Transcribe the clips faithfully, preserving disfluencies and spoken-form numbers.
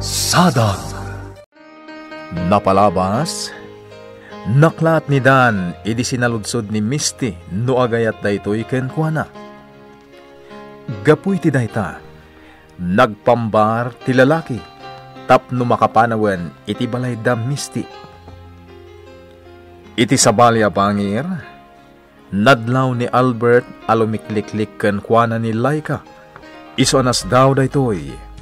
Sadag. Napalabas, naklaat ni Dan idi sinaludsod ni Misty no agayat daytoy kenkuana. Gapu iti dayta, nagpambar ti lalaki tapno makapanawen iti balay da Misty. Iti sabali a bangir, nadlaw ni Albert a lumikliklik kenkuana ni Laika. Isu a nasdaaw daytoy.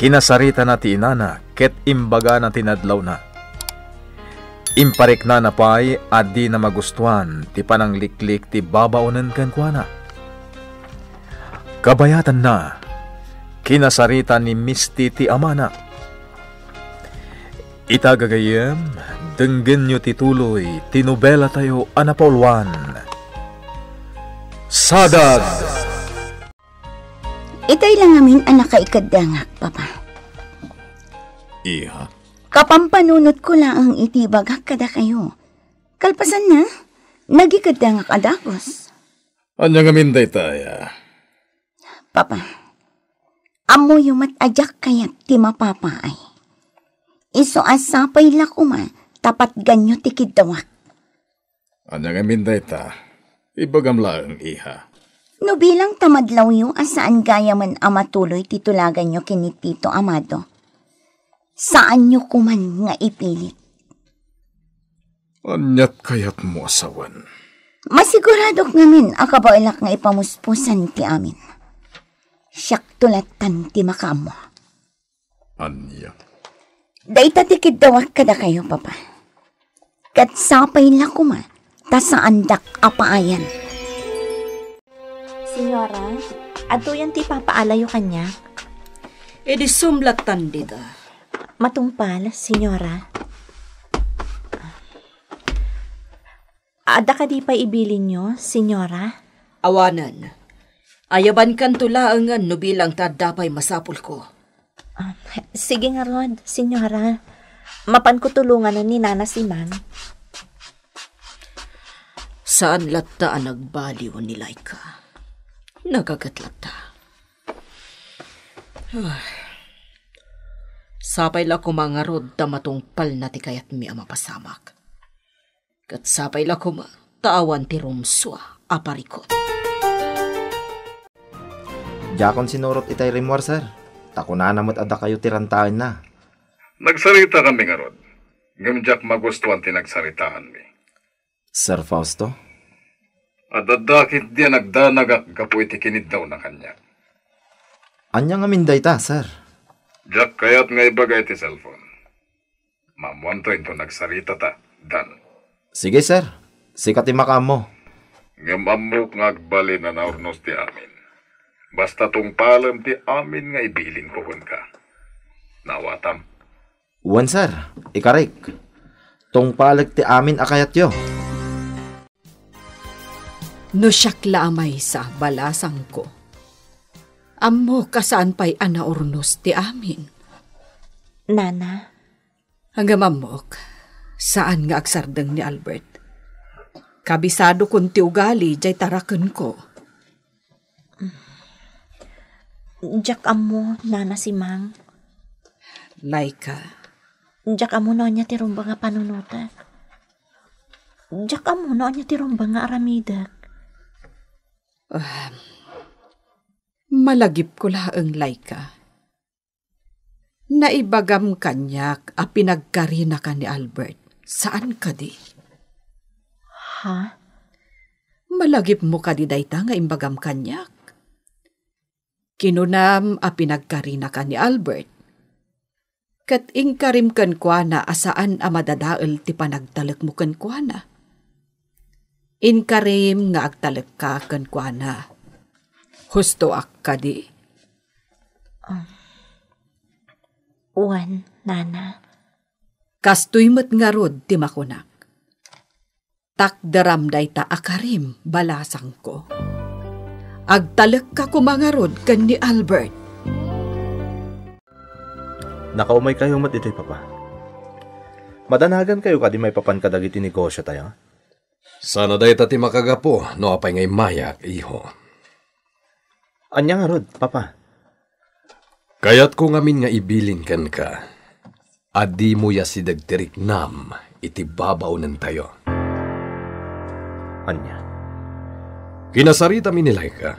Kinasaritana ti inana ket imbagana ti nadlawna. Impariknana pay a dina magustuan ti panangliklik ti babaonen kenkuana. Kabayatanna, kinasarita ni Misty ti amana. Ita gagayyem, denggenyo ti tuloy ti nobelatayo a napauluan, Sadag! Itay la ngamin a nakaikeddengak, Papa. Iha? Kapampanunotko laeng iti ibagak kadakayo. Kalpasanna, nagikeddengak a dagus. Ania ngamin dayta, aya? Papa, ammoyo met a diak kayat ti mapapaay. Isu a sapay la koma ta patganyo ti kiddawak. Ania ngamin dayta? Ibagam laeng, iha. No bilang ta madlawyo a saan gayamen a matuloy ti tulaganyo ken ni Tito Amado, saanyo koman nga ipilit. Aniat kayatmo a sawen? Masiguradok ngamin a kabaelak nga ipamuspusan ti amin. Siakto lattan ti makaammo. Ania? Dayta ti kiddawak kadakayo, Papa. Ket sapay la koma ta saandak a paayan. Senyora, adtoyen ti ipapaalayo kaniak. Idi sumlattan dita. Matungpal, Senyora. Adda kadi pay ibilinyo, Senyora? Awanen. Ayabankanto laengen no bilang ta adda pay masapulko. Ah, sige ngarud, Senyora. Mapanko tulonganen ni Nana Simang. Saan latta a nagbaliw ni Laika. Nagagat latta. Ay. Sapay la koma ngarud ta matungpalna ti kayatmi a mapasamak. Ket sapay la koma ta awan ti rumsua a parikut. Diakon sinurot itay rimmuar, sir. Ta kunana met a dakayo ti rantaenna. Nagsaritakami ngarud, ngem diak magustuan ti nagsaritaanmi. Sir Fausto? Adda ketdi a nagdanagak gapu iti kiniddawna kaniak. Ania ngamin dayta, sir? Diak kayat nga ibaga iti cellphone. Maammoanto inton nagsaritata, Dan. Sige, sir. Sika ti makaammo. Ngem ammok nga agbalin a naurnos ti amin. Basta tungpalem ti amin nga ibilinko kenka. Naawatam? Wen, sir. Ikarik. Tungpalek ti amin a kayatyo. No siak la a maysa, balasangko. Ammok a saan pay a naurnos ti amin. Nana? Ngem ammok, saan nga agsardeng ni Albert. Kabisadokon ti ugali jay tarakenko. Diak ammo, Nana Simang. Laika. Diak ammo no ania ti rumbeng a panunotek. Diak ammo no ania ti rumbeng nga aramidek. Ah, malagipko laeng, Laika. Naibagam kaniak a pinagkarinaka ni Albert. Saan kadi? Ha? Malagipmo kadi dayta nga imbagam kaniak? Kinunam a pinagkarinaka ni Albert. Ket inkarim kenkuana a saan a madadael ti panagtalekmo kenkuana. Inkarim nga agtalekka kenkuana. Hustoak kadi? Um, wen, Nana. Kastoy met ngarud ti makunak. Takderam dayta a karim, balasangko. Agtalekka koma ngarud ken ni Albert. Nakaumaykayo met ditoy, Papa. Madanagankayo kadi maipapan kadagiti negosio tayo? Sana dayta ti makagapu no apay nga immayak, iho. Ania ngarud, Papa? Kayatko ngamin nga ibilin kenka a dimo asideg ti riknam iti babaonentayo. Ania? Kinasaritami ni Laika.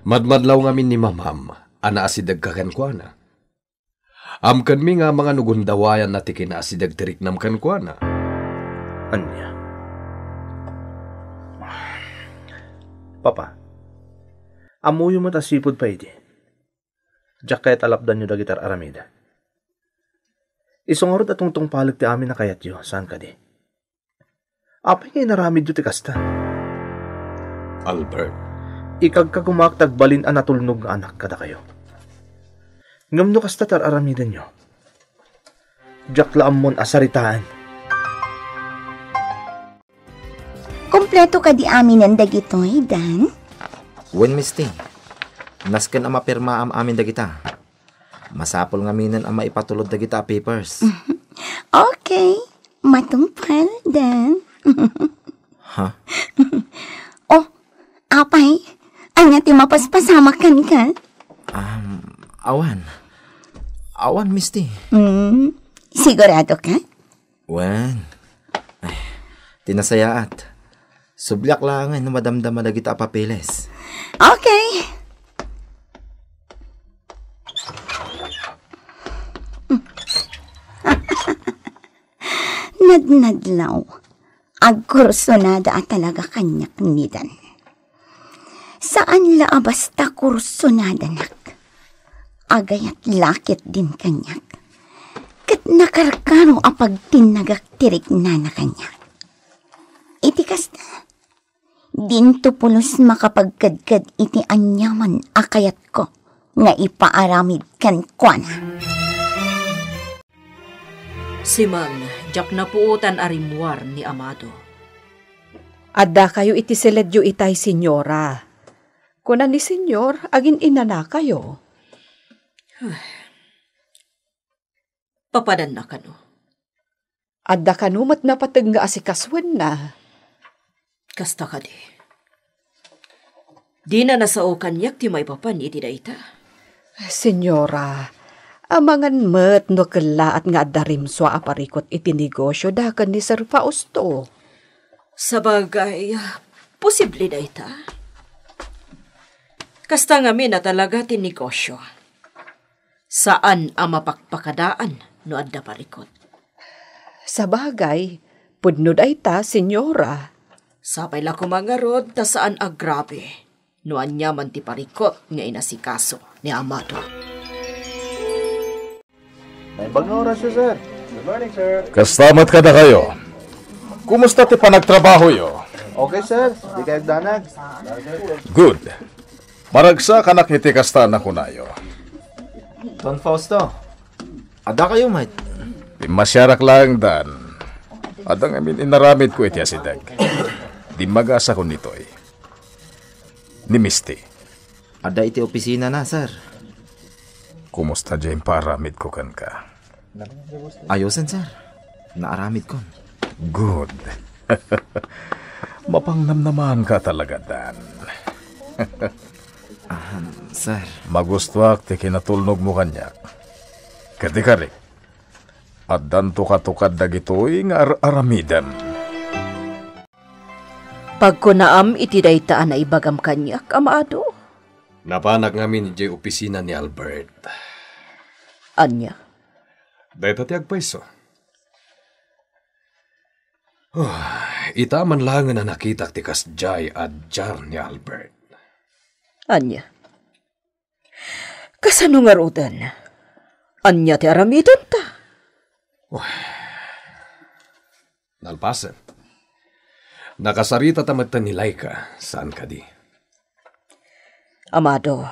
Madmadlaw ngamin ni Mamam a naasidegka kenkuana. Amkenmi nga amangan no gundawayanna ti kinaasideg ti riknam kenkuana. Ania? Papa, ammoyo met a sipud pay idi. Diak kayat a lapdanyo dagiti ar-aramidek. Isu ngarud a tungtungpalek ti amin a kayatyo, saan kadi? Apay nga inaramidyo ti kasta? Albert. Ikagkagumaak ti agbalin a natulnog nga anak kadakayo. Ngem no kasta ti ar-aramidenyo, diak la ammon a saritaen. Kompleto kadi aminen dagitoy, Dan? Wen, Misty. Nasken a mapirmaam amin dagita. Masapul ngaminen a maipatulod dagita a papers. Okay. Matungpal, Dan. Ha? Oh, apay, ania ti mapaspasamak kenka? Um, awan. Awan, Misty. Hmm, sigurado ka? Wen. Ay, ti nasayaat. Subliak laeng no madamdama dagita a papeles. Okay. Nadnadlaw. Agkursunada a talaga kaniak ni Dan. Saan la a basta kursunadanak. Agayat la ketdin kaniak. Ket nakarkaro a pagtinnagak ti riknana kaniak. Iti kasta, dinto pulos makapagkedked iti aniaman a kayatko nga ipaaramid kenkuana. Siman, diak napuotan a rimmuar ni Amado. Addakayo iti siledyo itay, Senyora. Kuna ni Senyor, agin-inanakayo. Papadanna kano? Adda kano met napateg nga asikasuenna? Kasta kadi. Dina nasao kaniak ti maipapan iti dayta. Senyora, amangan met no kellaat nga adda rimsua a parikut iti negosio da ken ni Sir Fausto. Sabagay, posible dayta. Kasta ngamin a talaga ti negosio. Saan a mapakpakadaan no adda parikut. Sabagay, pudno dayta, Senyora. Sapay la koma ngarud ta saan a grabe no aniaman ti parikut nga inasikaso ni Amado. Naimbag nga orasyo, sir. Good morning, sir. Kasta met kadakayo. Kumusta ti panagtrabahoyo? Okay, sir. Di kayo agdanag. Good. Maragsakanak iti kasta a nakunayo. Don Fausto, adda kayo met? Pimmasiarak laeng, Dan. Adda ngamin inaramidko iti asideg. Dimmagasakon nitoy. Ni Misty. Adda iti opisinana, sir. Kumusta diay impaaramidko kenka? Ayosen, sir. Naaramidkon. Good. Mapangnamnamaanka talaga, Dan. Ahem, sir. Magustuak ti kinatulnogmo kaniak. Ket di kari, addanto katukad dagitoy nga ar-aramidem. Pagkunaam iti dayta a naibagam kaniak, Amado? Napanak ngamin idiay opisina ni Albert. Ania? Dayta ti agpayso. Oh, ita man laengen a nakitak ti kasdiay a diar ni Albert. Ania? Kasano ngaruden? Ania ti aramidenta? Oh. Nalpasen. Nakasaritata metten ni Laika, saan kadi? Amado.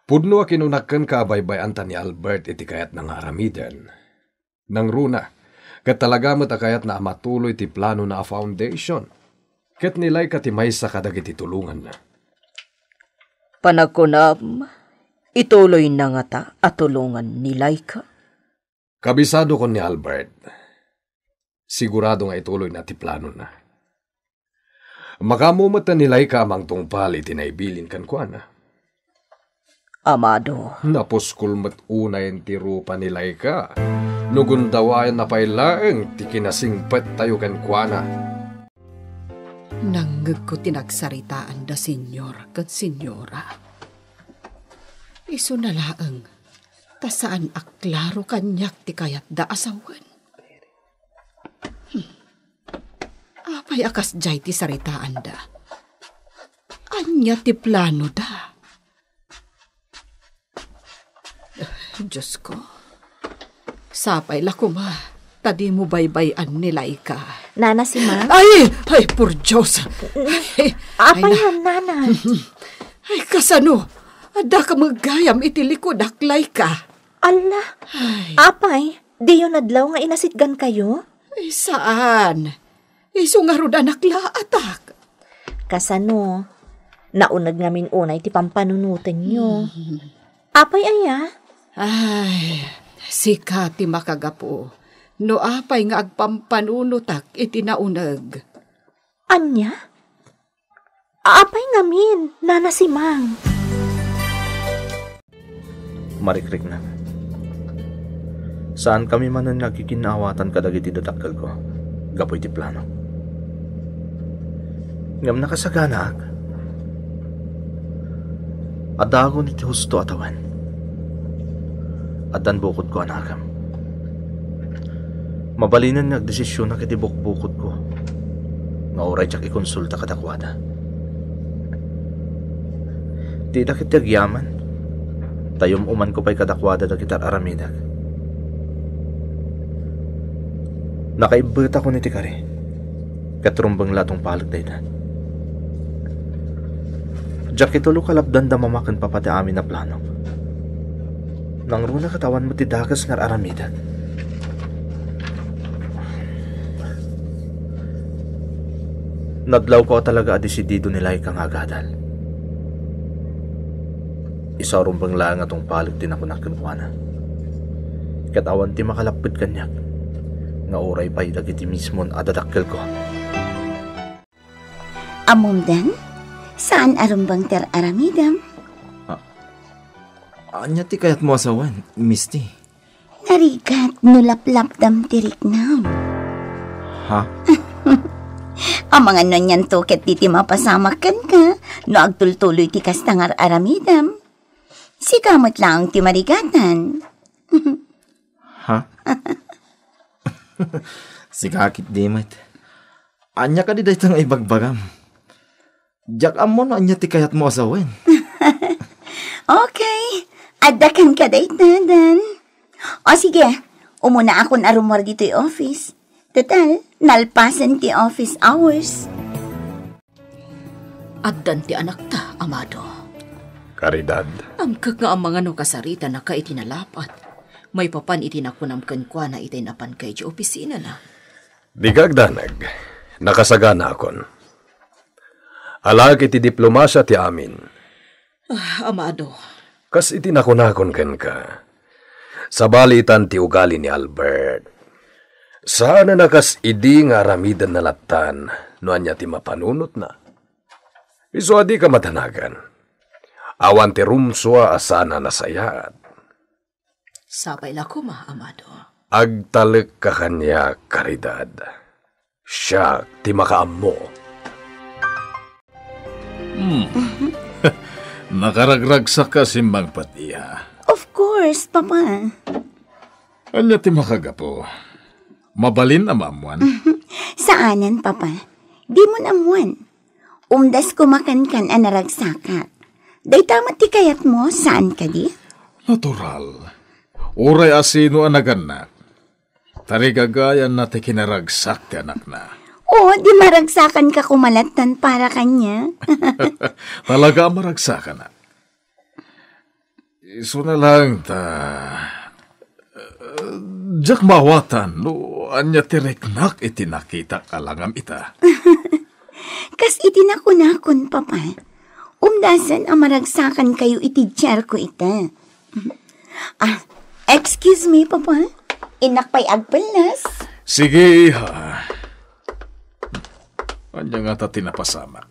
Pudno a kinunak kenka a baybay-anta ni Albert iti kayatna nga aramiden. Nangruna, ket talaga met a kayatna a matuloy ti planona a foundation. Ket ni Laika ti maysa kadagiti tulonganna. Panagkunam, ituloyna ngata a tulongan ni Laika? Kabisadokon ni Albert. Sigurado nga ituloyna ti planona. Makaammo met ni Laika a mangtungpal iti naibilin kenkuana. Amado. Napuskol met unayen ti rupa ni Laika. No gundawayanna pay laeng ti kinasingpettayo kenkuana. Nangngegko ti nagsaritaan da Señor ken Señora. Isuna laeng, ta saan a klaro kaniak ti kayatda a sawen. Hmm. Apay a kasdiay ti saritaanda? Ania ti planoda? Diosko, sapay la koma ta dimo baybay-an ni Laika. Nana Simang? Ay! Ay, por Dios! Ay, apay ay, na- han, Nana? Ay, kasano? Adda ka met gayam iti likudak, Laika. Alla, ay. Apay, diyo nadlaw nga inasitgan kayo? Ay, saan? Isu ngarud a naklaatak. Kasano? Nauneg ngamin unay ti pampanunotenyo. Hmm. Apay aya? Ay, sika ti makagapu. No apay nga agpampanunotak iti nauneg. Ania? Apay ngamin, Nana Simang? Marikriknak. Saankami manen nga agkikin-awatan kadagiti dadakkelko gapu iti plano. Ngem nakasaganaak. Addaakon iti husto a tawen. Addan bukodko a nakem. Mabalinen nga agdesisionak iti bukbukodko nga uray diak ikonsulta kadakuada. Dida ketdi agyaman, ta yum-umanko pay kadakuada dagiti ar-aramidek. Nakaibbetakon iti kari, ket rumbeng la a tungpalek dayta. Diak ituloy kalapdan da mama ken papa ti amin a planok. Nangruna ket awan met ti dakes nga ar-aramidek. Nadlawko a talaga a desidido ni Laika nga agadal. Isu a rumbeng laeng a tungpalek ti nakunak kenkuana. Ket awan ti makalapped kaniak nga uray pay dagiti mismon a dadakkelko. Ammom, Dan, saan a rumbeng ti ar-aramidem? A-, ania ti kayatmo a sawen, Misty? Narigat no laplapdam ti riknam. Ha? Amangan no anianto ketdi ti mapasamak kenka no agtultuloy ti kasta nga ar-aramidem. Sika met laeng ti marigatan. Ha? Sika ketdi met. Ania kadi dayta nga ibagbagam? Diak ammo no ania ti kayatmo a sawen. Okay. Adda kenka dayta, Dan. O sige, umunaakon a rummuar ditoy office. Total, nalpasen ti office hours. Addan ti anakta, Amado. Caridad. Amkek nga amangan no kasaritanaka iti nalapat. Maipapan iti nakunam kenkuana itay napankay idiay opisinana. Dika agdanag, nakasaganaakon. Alaek iti diplomasia ti amin. Ah, Amado. Kas iti nakunakon kenka, sabali itan ti ugali ni Albert. Saan a kas idi nga aramidenna lattan no ania ti mapanunotna. Isu a dika madanagan. Awan ti rumsua a saan a nasayaat. Sapay la koma, Amado. Agtalekka kaniak, Caridad. Siak ti makaammo. Hmm. Nakaragragsakka, Simbang Patia. Of course, Papa. Ania ti makagapu? Mabalin a maammuan? Saanen, Papa. Dimon ammuan. Umdas koma kenkan a naragsakak. Dayta met ti kayatmo, saan kadi? Natural. Uray a sino a nagannak. Tarigagayanna ti kinaragsak ti anakna. O, di maragsakanka koma lattan para kaniak. Talaga a maragsakan. Isuna laeng ta, eh, diak maawatan no ania ti riknak iti nakitak a langam ita. Kas iti nakunakon, Papa, umdasen a maragsakankayo iti diarko ita. Ah, excuse me, Papa. Innak pay agpellas. Sige, iha. Ania ngata ti napasamak?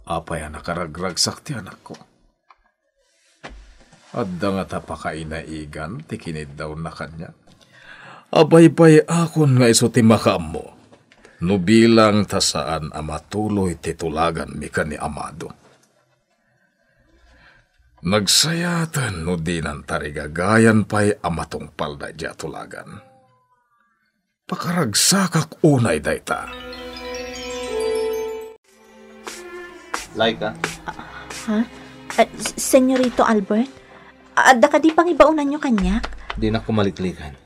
Apay a nakaragragsak ti anakko? Adda ngata pakainaigan ti kiniddawna kaniak? Abaybay-akon nga isu ti makaammo no bilang ta saan a matuloy ti tulaganmi ken ni Amado. Nagsayaten no dinan tarigagayan pay a matungpal daydiay a tulagan. Pakaragsakak unay dayta. Laika. Ha? Ah, S-, Senyorito Albert? Adda kadi pangibaonanyo kaniak? Dinak kumaliklikan.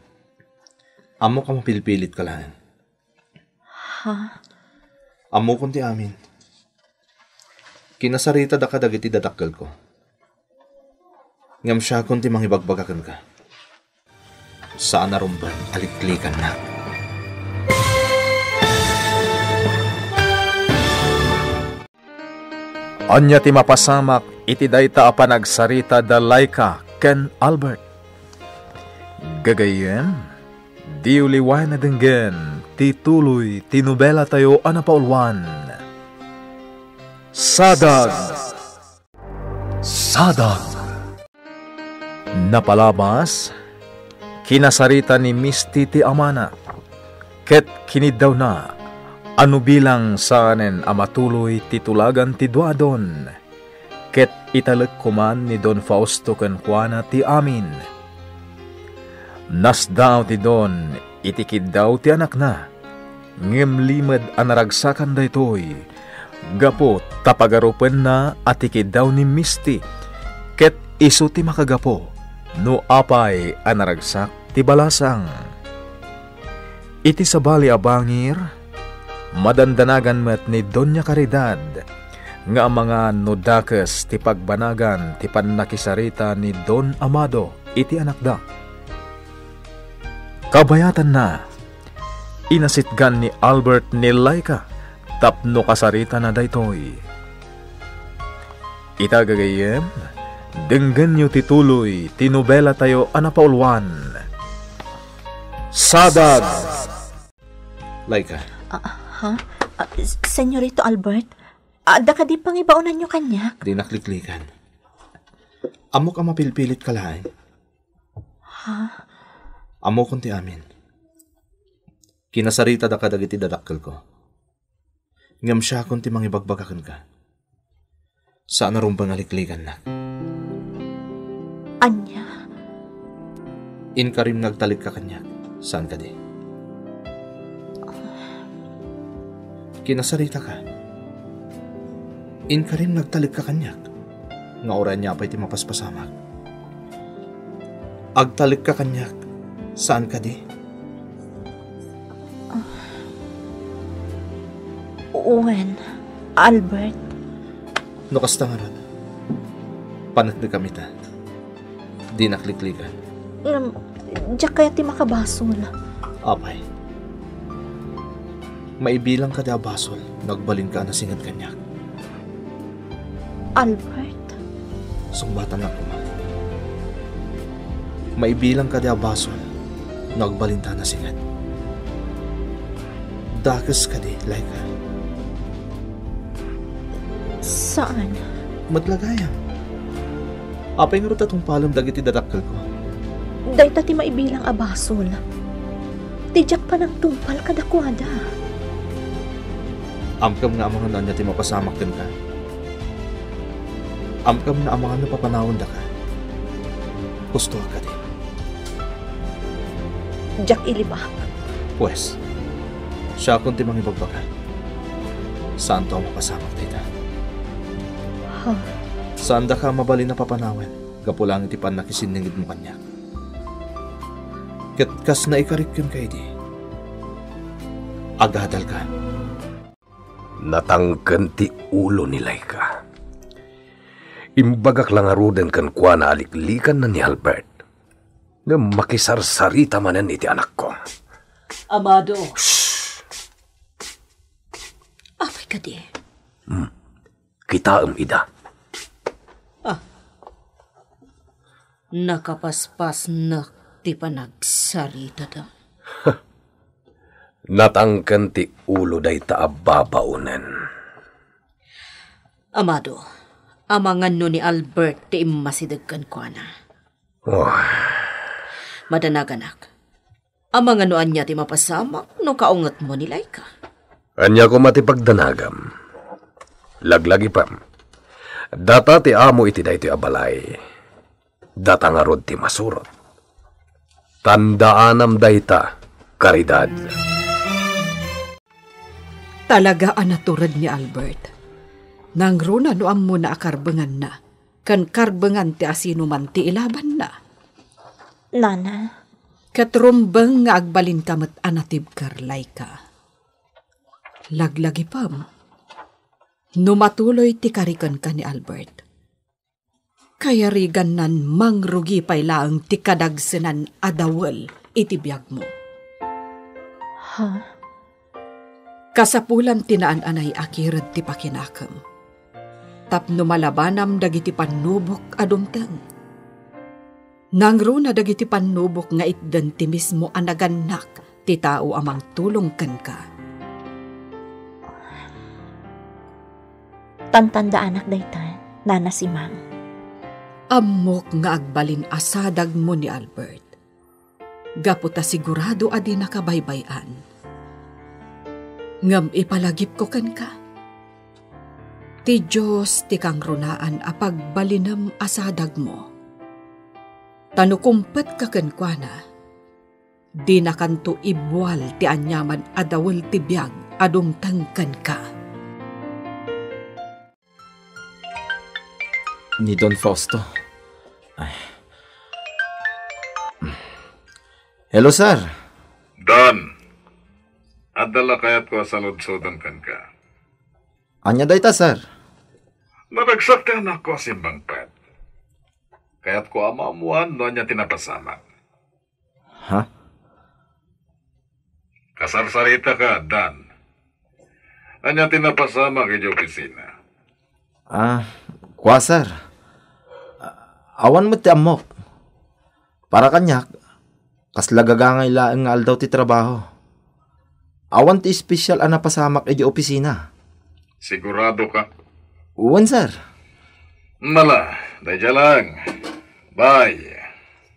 Ammok a mapilpilitka laeng. Ha? Ammokon ti amin. Kinasaritada kadagiti dadakkelko. Ngem siakon ti mangibagbaga kenka. Saan a rumbeng a liklikannak. Ania ti mapasamak iti dayta a panagsarita da Laika ken Albert? Gagayyem, diyo liwayan a denggen ti tuloy ti nobelatayo a napauluan, Sadag. Sadag. Napalabas, kinasarita ni Misty ti amana, ket kiniddawna a no bilang saanen a matuloy ti tulagan ti dua a don, ket italek koman ni Don Fausto kenkuana ti amin. Nasdaaw ti Don iti kiddaw ti anakna, ngem limed a naragsakan daytoy, gapu ta pagarupenna a ti kiddaw ni Misty, ket isu ti makagapu no apay a naragsak ti balasang. Iti sabali a bangir, madandanagan met ni Doña Caridad nga amangan no dakes ti pagbanagan ti pannakisarita ni Don Amado iti anakda. Kabayatanna, inasitgan ni Albert ni Laika tapno kasaritana daytoy. Ita gagayyem, denggenyo ti tuloy ti nobelatayo a napauluan, Sadag. Laika. Ah, ha? Ah, S-, Senyorito Albert, adda kadi pangibaonanyo kaniak? Dinak liklikan. Ammok a mapilpilitka laeng. Ha? Ammokon ti amin. Kinasaritada kadagiti dadakkelko. Ngem siakon ti mangibagbaga kenka. Saan a rumbeng a liklikannak. Ania? Inkarim nga agtalekka kaniak, saan kadi? Kinasaritaka. Inkarim nga agtalekka kaniak. Nga uray ania pay ti mapaspasamak. Agtalekka kaniak, saan kadi? Wen, Albert. No kasta ngarud, paneknekam ita. Dinak liklikan. Ngem, diak kayat ti makabasol. Apay, maibilang kadi a basol no agbalinka a nasinged kaniak? Albert. Sungbatannak koma. Maibilang kadi a basol no agbalinta a nasinged? Dakes kadi, Laika? Saan? Met la gayam. Apay ngarud ta tungpalem dagiti dadakkelko? Dayta ti maibilang a basol. Ti diak panagtungpal kadakuada. Amkam nga amangan no ania ti mapasamak kenka. Amkam nga amangan no papanawendaka. Hustoak kadi? Diak ilibak. Pues, siakon ti mangibagbaga. Saanto a mapasamak dayta. Ha? Saandaka a mabalin a papanawen gapu laeng iti pannakisinningedmo kaniak. Ket kas naikarik kenka idi, agadalka. Natangken ti ulo ni Laika. Imbagak la ngaruden kenkuana a liklikanna ni Albert. Ngem makisarsarita manen iti anakko. Amado. Shh! Apay kadi? Hmm. Kitaem ida. Ah. Nakapaspasnek ti panagsaritada. Natangken ti ulo dayta a babaonen. Amado, amangan no ni Albert ti immasideg kenkuana. Oh. Madanaganak. Amangan no ania ti mapasamak no kaungetmo ni Laika? Ania koma ti pagdanagam? Laglagipem. Data ti amo iti daytoy a balay. Data ngarud ti masurot. Tandaanam dayta, Caridad. Talaga a natured ni Albert. Nangruna no ammona a karbenganna, ken karbengan ti asinoman ti ilabanna. Nana. Ket rumbeng nga agbalinka met a natibker, Laika. Laglagipem, no matuloy ti karikenka ni Albert, kayarigannan mangrugi pay laeng ti kadagsenan a dawel iti biagmo. Ha? Kasapulan ti naan-anay a kired ti pakinakem tapno malabanam dagiti pannubok a dumteng. Nangruna dagiti pannubok nga itden ti mismo a nagannak ti tao a mangtulong kenka. Tantandaanak dayta, Nana Simang. Ammok nga agbalin a sadagmo ni Albert, gapu ta sigurado a dinaka baybay-an. Ngem ipalagipko kenka, ti Dios ti kangrunaan a pagbalinem a sadagmo. Ta no kumpetka kenkuana, dinakanto ibual ti aniaman a dawel ti biag a dumteng kenka. Ni Don Fausto. Ay. Hello, sir. Dan, adda la kayatko a saludsodon kenka. Ania dayta, sir? Naragsak ti anakko a simmangpet. Kayatko a maammoan no ania ti napasamak. Ha? Kasarsaritaka, Dan. Ania ti napasamak idiay opisina? Ah, kua, sir. Awan met ti ammok. Para kaniak, kasla gagangay laeng nga aldaw ti trabaho. Awan ti espesial a napasamak idiay opisina. Sigurado ka? Wen, sir. Mala, daydiay lang. Bye.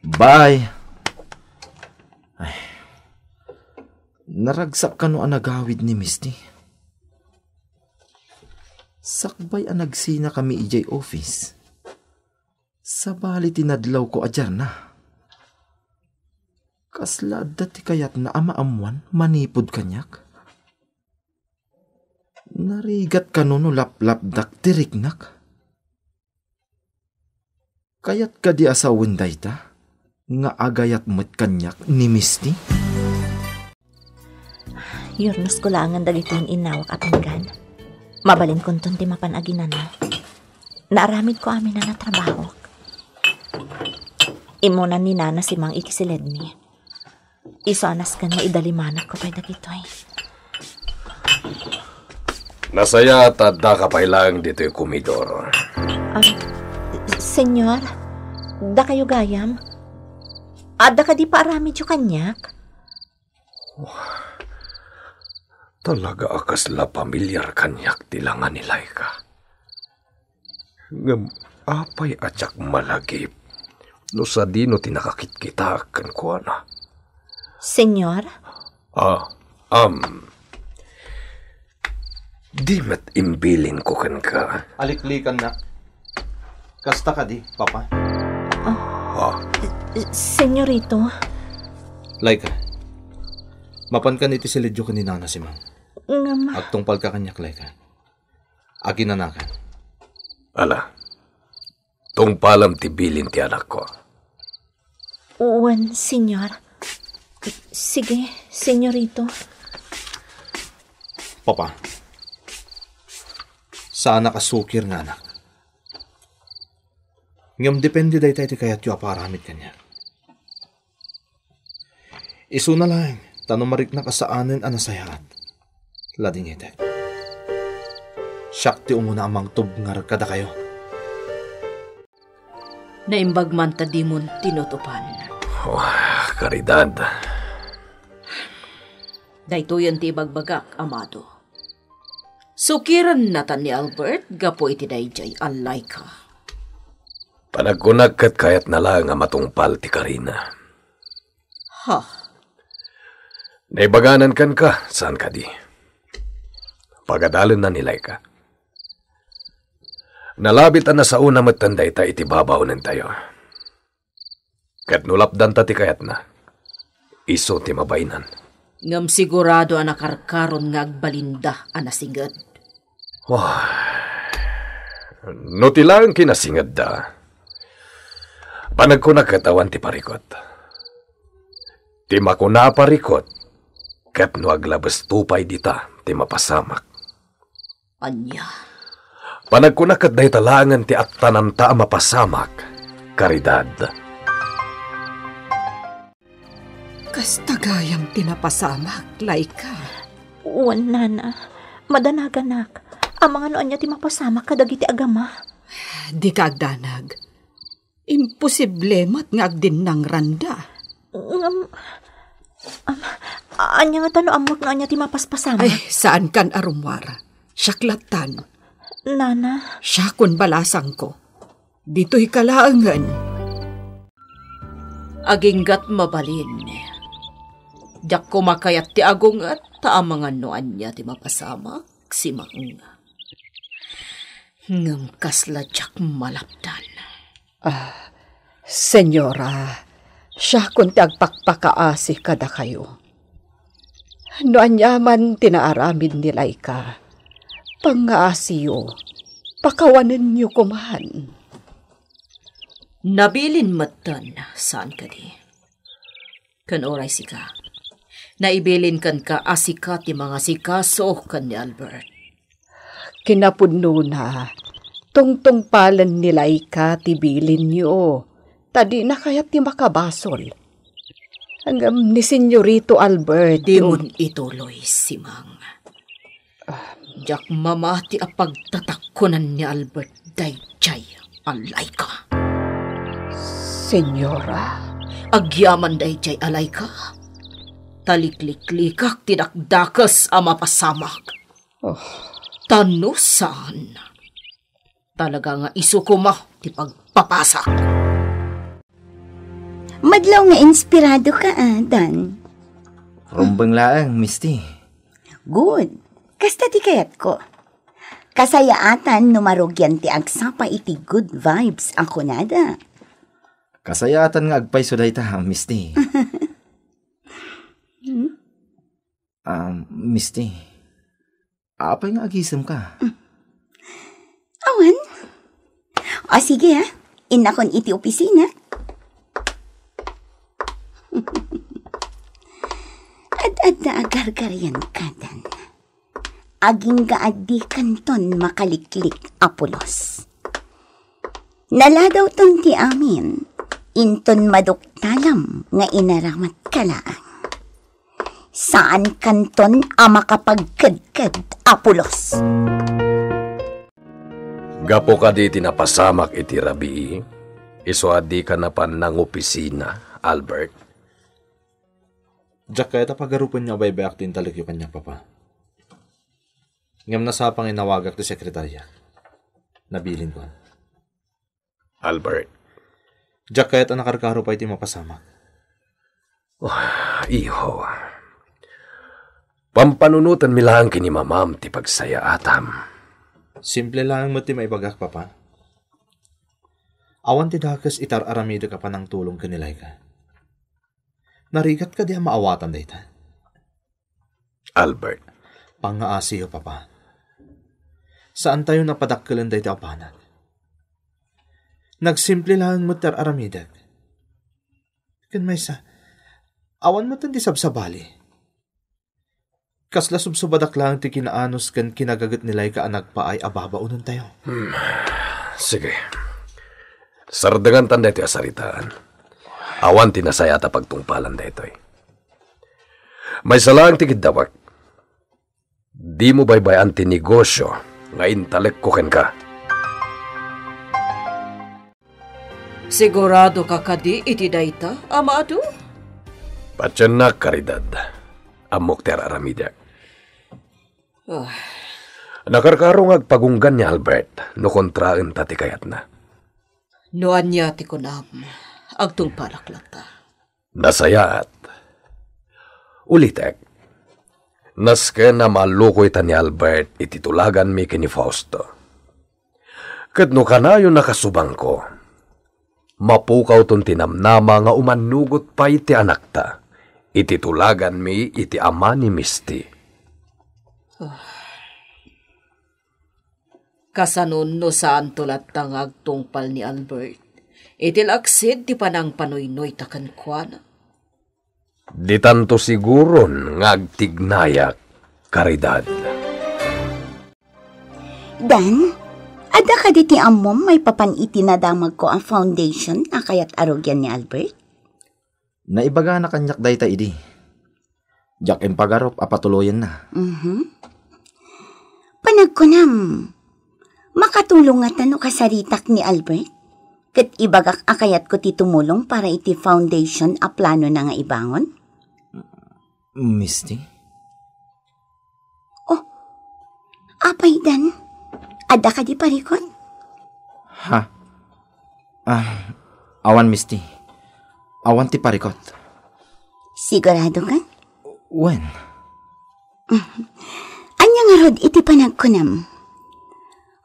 Bye. Ay. Naragsak kano a nagawid ni Misty. Sakbay a nagsinakami idiay office, sabali ti nadlawko a diarna. Kasla adda ti kayatna a maammoan manipud kaniak? Narigat kano no laplapdak ti riknak? Kayat kadi a sawen dayta nga agayat met kaniak ni Misty? Yurnosko laengen dagiti in-innawak a pinggan. Mabalinkonton ti mapan aginana. Naaramidko amin a natrabahok. Immuna ni Nana Simang iti siledmi. Isu a nasken nga idalimanakko pay dagitoy. Nasayaat ta addaka pay laeng ditoy komidor. Ah, Senyor, dakayo gayam. Adda kadi paaramidyo kaniak? Talaga a kasla pamilyar kaniak ti langa ni Laika. Ngem apay a diak malagip no sadino ti nakakitkitaak kenkuana? Senyor? Ah, am. Di met imbilinko kenka. Aliklikannak. Kasta kadi, Papa? Ah. Senyorito. Laika, mapankan iti siledyo ken ni Nana Simang. Ngem. Agtungpalka kaniak, Laika. Aginanakan. Ala, tungpalam ti bilin ti anakko. Wen, Senyor. Sige, Senyorito. Papa, saanak a sukir nga anak. Ngem depende dayta iti kayatyo a paaramid kaniak. Isuna laeng, ta no mariknak a saanen a nasayaat, ladingitek. Siak ti umuna a mangtubngar kadakayo. Naimbag man ta dimon tinutopan. Oh, Caridad. Daytoyen ti ibagbagak, amado. Sukirenna ta ni Albert gapu iti daydiay a Laika. Panagkunak ket kayatna laeng a matungpal ti karina. Ha? Naibaganan kenka, saan kadi? Pagadalenna ni Laika. Nalabit a nasaona metten dayta iti babaonentayo. Ket no lapdanta ti kayatna, isu ti mabainan. Ngem sigurado a nakarkaron nga agbalinda a nasinged. Wah, no ti laeng kinasingedda, panagkuna ket awan ti parikut. Ti makuna a parikut, ket no aglabesto pay dita ti mapasamak. Ania? Panagkuna ket dayta laengen ti attananta a mapasamak, Caridad. Kasta gayam ti napasamak, Laika. Wen, Nana. Madanaganak. Amangan no ania ti mapasamak kadagiti agama. Dika agdanag. Imposible met nga agdinnangranda. Ngem, am, ania ngata no ammok no ania ti mapaspasamak? Ay, saankan a rummuar. Siak lattan. Nana. Siakon balasangko. Ditoyka laengen. Aginggat mabalin. Diak koma kayat ti agunget, ta amangan no ania ti mapasamak, Simang. Ngem kasla diak malapdan. Ah, Senyora, siakon ti agpakpakaasi kadakayo. No aniaman ti naaramid ni Laika, pangngaasiyo, pakawanenyo koman. Nabilin metten, saan kadi? Ken uray sika, naibilin kenka a sika ti mangasikaso ken ni Albert. Kinapudnona, tungtungpalen ni Laika ti bilinyo, ta dina kayat ti makabasol. Ngem ni Senyorito Albert, dimon ituloy, Simang. Diak mamati a pagtatakkonan ni Albert daydiay a Laika. Senyora. Agyaman daydiay a Laika, ta likliklikak ti dakdakes a mapasamak. Oh. Ta no saan, talaga nga isu koma ti pagpapasak. Madlaw nga inspirado ka, ah, Dan. Rumbeng laeng, Misty. Good. Kasta ti kayatko. Kasayaatan no marugian ti agsapa iti good vibes a kunada. Kasayaatan nga agpayso dayta, Misty. Hmm? Ah, Misty, apay nga agisemka? Awan. O, sige, ha. Innakon iti opisina. Ad-adda a gargarian ka, Dan. Agingga a dikanton makaliklik a pulos. Naladawton ti amin, inton maduktalam nga inaramat ka laeng. Saan kanton a makapagkedked a pulos. Gapu kadi ti napasamak iti rabii, isu a dika napan nangopisina, Albert? Diak kayat a pagarupenyo a baybayak ti intalekyo kaniak, Papa. Ngem nasapa nga inawagak ti sekretariak. Nabilin ko. Albert. Diak kayat a nakarkaro pay ti mapasamak. Oh, iho. Pampanunotenmi laeng ken ni mamam ti pagsayaatam. Simple laeng met ti maibagak, Papa. Awan ti dakes iti ar-aramidek a panangtulong ken ni Laika. Narigat kadi a maawatan dayta? Albert. Pangngaasiyo, Papa. Saantayon a padakkelen daytoy a banag. Nagsimple laeng met ti ar-aramidek. Ken maysa, awan met ti sabsabali. Kasla subsubadak laeng ti kinaanus ken kinagaget ni Laika a nagpaay a babaonentayo. Hmm. Sige. Sardengantan daytoy a saritaan. Awan ti nasayaat a pagtungpalan daytoy. Maysa laeng ti kiddawek. Dimo baybay-an ti negosio nga intalekko kenka. Sigurado ka kadi iti dayta, Ama Adu? Patiennak, Caridad. Ammok ti ar-aramidek. Ah. Nakarkaro nga agpagunggan ni Albert no kontraenta ti kayatna. No ania ti kunam, agtungpalak latta. Nasayaat. Ulitek, nasken a mallukoy ta ni Albert iti tulaganmi ken ni Fausto. Ket no kanayon a kasubangko, mapukawton ti namnama nga umannugot pay ti anakta iti tulaganmi iti ama ni Misty. Kasanon no saanto latta nga agtungpal ni Albert iti laksid ti panangpanuynoyta kenkuana? Ditanto siguron nga agtignayak, Caridad. Dan, adda kadi ti ammom maipapan iti nadamagko a foundation a kayat a rugian ni Albert? Naibagana kaniak dayta idi. Diak impagarup a patuloyenna. Mhm. Panagkunam, makatulong ngata no kasaritak ni Albert? Ket ibagak a kayatko ti tumulong para iti foundation a planona nga ibangon? Misty? Oh, apay, Dan? Adda kadi parikut? Ha? Ah, awan, Misty. Awan ti parikut. Sigurado ka? Wen. Ania ngarud iti panagkunam?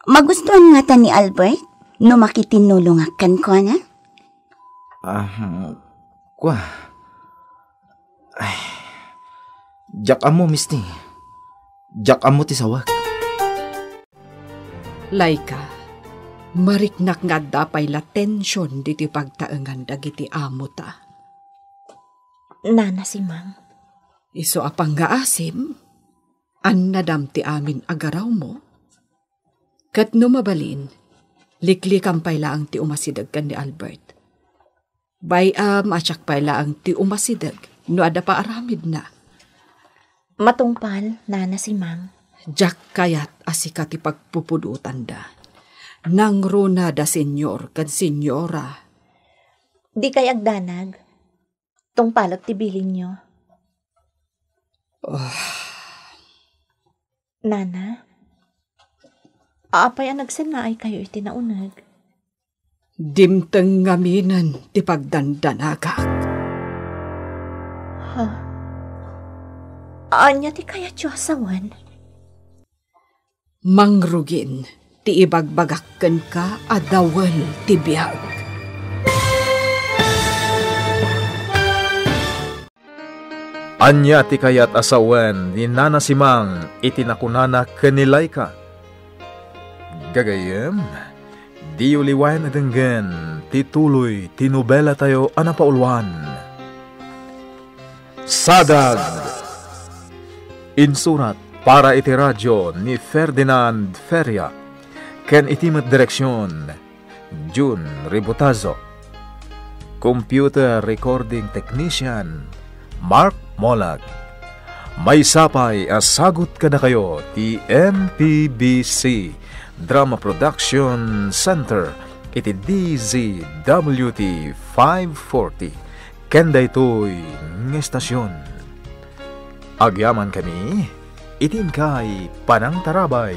Magustuan ngata ni Albert no makitinnulongak kenkuana? Ah, kua. Ay, diak ammo, Misty. Diak ammo ti sawek. Laika, mariknak nga adda pay la tension ditoy pagtaengan dagiti amota. Nana Simang. Isu a pangngaasim, annadam ti amin a garawmo. Ket no mabalin, liklikam pay laeng ti umasideg ken ni Albert. Bay-am a siak pay laeng ti umasideg no adda paaramidna. Matungpal, Nana Simang. Diak kayat a sika ti pagpupudotanda. Nangruna da senyor ken senyora. Dikay agdanag. Tungpalek ti bilinyo. Ah. Nana, apay a nagsennaaykayo iti nauneg? Dimteng ngaminen ti pagdandanagak. Ha? Ania ti kayatyo a sawen? Mangrugin ti ibagbagak kenka a dawel ti biag. Ania ti kayat a sawen ni Nana Simang iti nakunana ken ni Laika? Gagayyem, diyo liwayan a denggen ti tuloy ti nobelatayo a napauluan, Sadag. Insurat para iti radio ni Ferdinand Feria ken iti met direksion, Jun Ributazo. Computer recording technician, Mark Molag. Maysa pay a sagut kadakayo ti M P B C Drama Production Center iti D Z W T five forty ken daytoy nga estasion. Agyamankami iti inkay panangtarabay.